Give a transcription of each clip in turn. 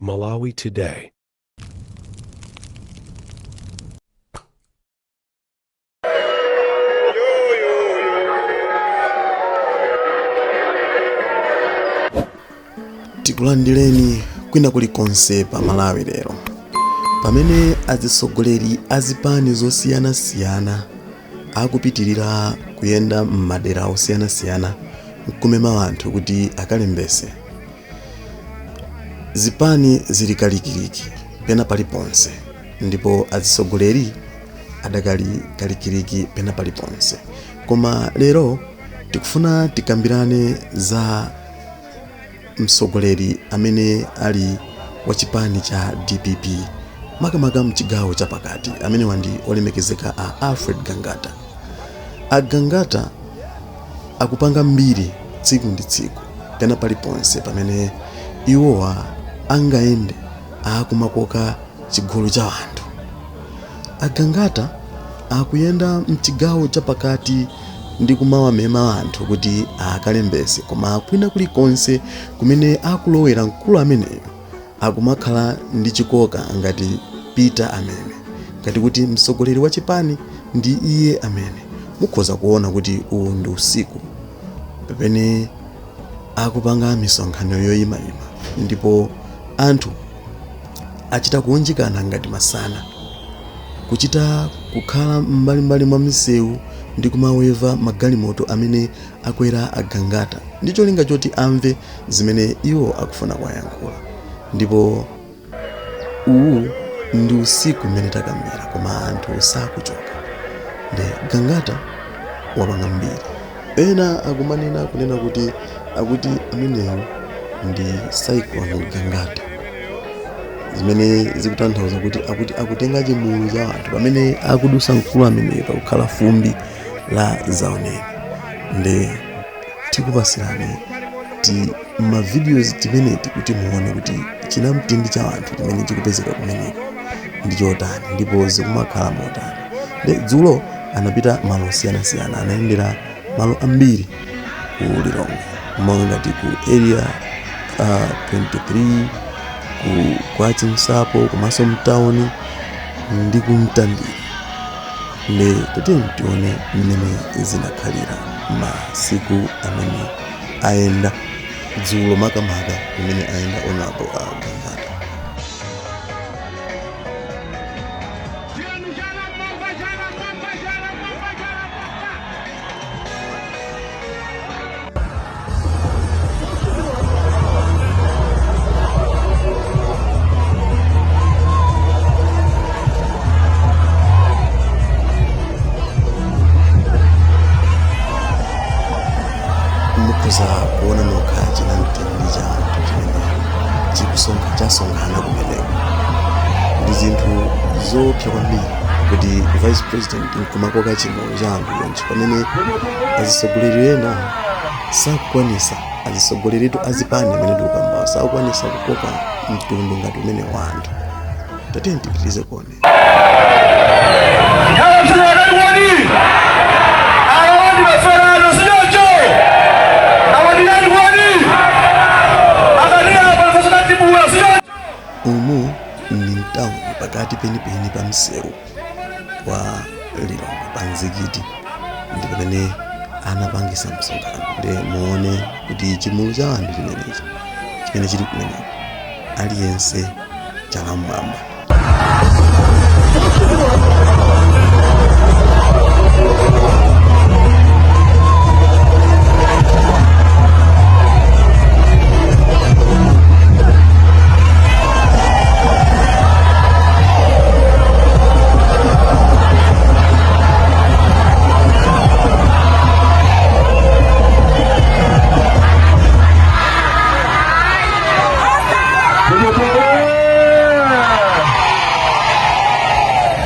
Malawi Today. Tikulandireni kwina kulikonse pa Malawi Lero. Pamene azitsogoleri a zipani zosiyanasiyana akupitirira kuyenda m'madera osiyanasiyana nkumema anthu kuti akalembese, zipani zili kalikiliki pena paliponse ndipo azitsogoleri adakali kalikiliki pena paliponse. Koma lero tikufuna tikambirane za mtsogoleri amene ali wa chipani cha dpp makamaka mchigawo chapakati, amenewa ndi olemekezeka a Alfred Gangata. A Gangata akupanga mbiri tsiku ndi tsiku pena paliponse pamene iwowa angayende akumakoka chigulu cha anthu. A Gangata akuyenda mchigawo chapakati ndi kumawamema anthu kuti akalembese, koma kwina kulikonse kumene akulowera mkulu ameneyo akumakhala ndi chikoka ngati Peter amene, ngati kuti mtsogoleri wa chipani ndi iye amene. Mukhoza kuona kuti uwu ndi usiku pamene akupanga misonkhano yoyimayima ndipo anthu achita kuunjikana ngati masana, kuchita kukhala m'mbalimbali mwa misewu ndi kumaweva magalimoto amene akwera a Gangata ndi cholinga choti amve zimene iwo akufuna kuwayankhula. Ndipo uwu ndi usiku mmene takambira, koma anthu sakuchoka. Nde Gangata wapanga mbiri. Ena akumanena kunena kuti akuti ameneyu ndi Cyclone Gangata, zimene zikutanthauza kuti akuti akutenga chimulu cha anthu pamene akudusa mkulu ameneyu pakukhala fumbi la zaoneni. Nde tikupasirani ti ma videos timeneti kuti muone kuti chinamtindi cha anthu chimene chikupezeka kumeneko ndi chotani ndipo zikumakhala motani. Nde dzulo anapita malo osiyanasiyana, anayendera malo ambiri ku Lilongwe, monga ngati ku Area 23, ku kwa Chinsapo, komanso mtawuni ndi ku Mtandire. Nde tatiyeni tione mmene zinakhalira masiku amene ayenda dzulo, makamaka kumene ayenda Honorable Gangata. Mukhoza kuona nokha chinamtindi cha anthu chimene chikusonkha chasonkhana kumeneko. Ndi zinthu zoopsa kwambiri kuti vice president nkumakoka chimulu cha anthu chonchi pamene azitsogoleri ena sakukwanisa, azitsogoleritu azipani amene tikukambawo sakukwanisa kukoka mtundu ngati umene wa anthu. Tatiyeni tipitirize kuonera. Umu ndi mtawuni pakati penipeni pa msewu wa Lilongwe pa mzikiti ndi pamene anapangisa msonkhano. Nde muone kuti chimulu cha anthu chimenechi chimene chili kumeneko, aliyense chala mmwamba.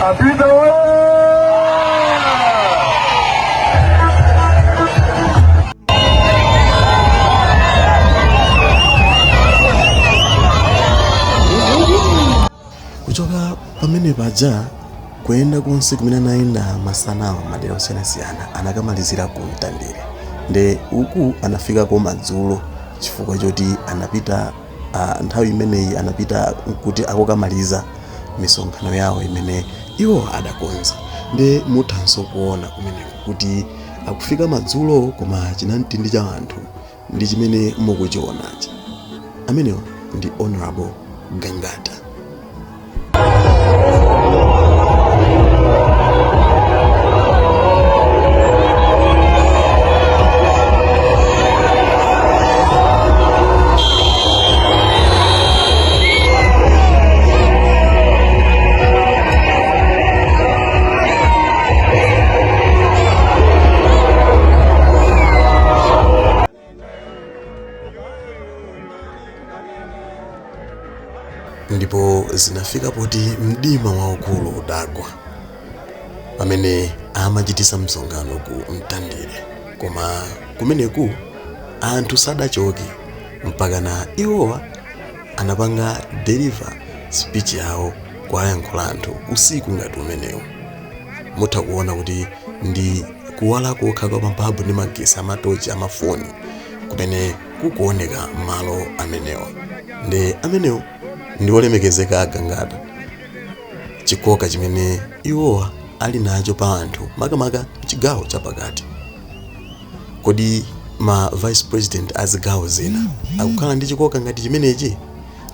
Apita oye! Kuchoka pamene paja, kuyenda konse kumene anayenda masanawa madera osiyanasiyana, anakamalizira ku Mtandire. Nde uku anafikako madzulo chifukwa choti anapita Nthawi imeneyi anapita kuti akukamaliza misonkhano yawo imene iwo adakonza. Ndi muthanso kuona kumeneko kuti akufika madzulo, koma chinamtindi cha anthu ndi chimene mukuchionachi. Amenewa ndi Honorable Gangata. Ndipo zinafika poti mdima waukulu udagwa pamene amachitisa msonkhano ku Mtandire, koma kumeneku anthu sadachoke mpakana iwowa anapanga deliver speech yawo, kuwayankhula anthu usiku ngati umenewu. Mutha kuona kuti ndi kuwala kokha kwa mababu ndi magesi amatochi amafoni kumene kukuoneka malo amenewa. Ndi amenewo ndi olemekezeka aGangata, chikoka chimene iwowa ali nacho pa anthu, makamaka mchigawo chapakati. Kodi ma vice president a zigawo zina akukhala ndi chikoka ngati chimenechi?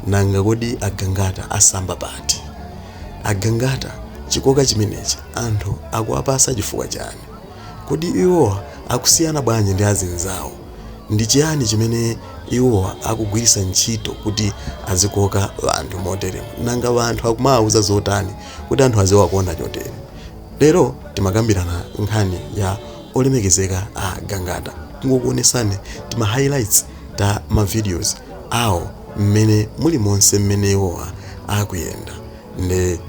Nanga kodi aGangata asamba pati? Agangata chikoka chimenechi anthu akuwapasa chifukwa chani? Kodi iwowa akusiyana bwanji ndi azinzawo? Ndi chiyani chimene iwowa akugwiritsa ntchito kuti azikoka anthu moteremo? Nanga anthu akumawauza zotani kuti anthu aziwakonda chotere? Lero timakambirana nkhani ya olemekezeka a Gangata, kungokuonesani tima highlights ta ma videos awo mmene muli monse mmene iwowa akuyenda. Nde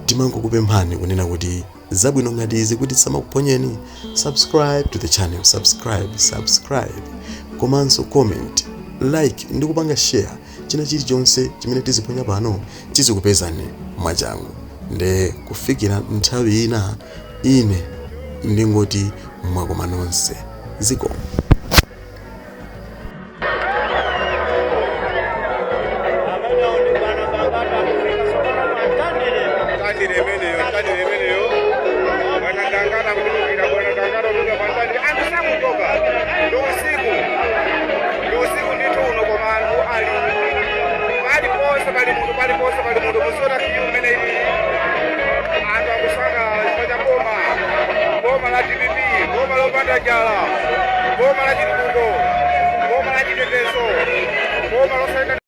timangokupemphani kunena kuti zabwino ngati izi kuti samakuphonyeni, subscribe to the channel, subscribe, subscribe, komanso comment, like ndi kupanga share. China chilichonse chimene tiziponya pano chizikupezani mwachangu. Nde kufikira nthawi ina, ine ndingoti mwakoma nonse, zikomo. Amenewo ndi bwana Gangata akufika tsopano Mtandire. Mtandire imeneyo, Mtandire imeneyo. Bwana Gangata kutulukira, bwana Gangata kutulukira pa Mtandire. Anthu sakuchoka. Ndi usiku. Ndi usiku ndithu uno, koma anthu ali paliponse pali munthu, paliponse pali munthu. Muziona queue imene ili. Anthu akusangalala chifukwa cha boma. Boma la DPP, boma lopanda njala, boma la chitukuko, boma la chitetezo, boma losayenda.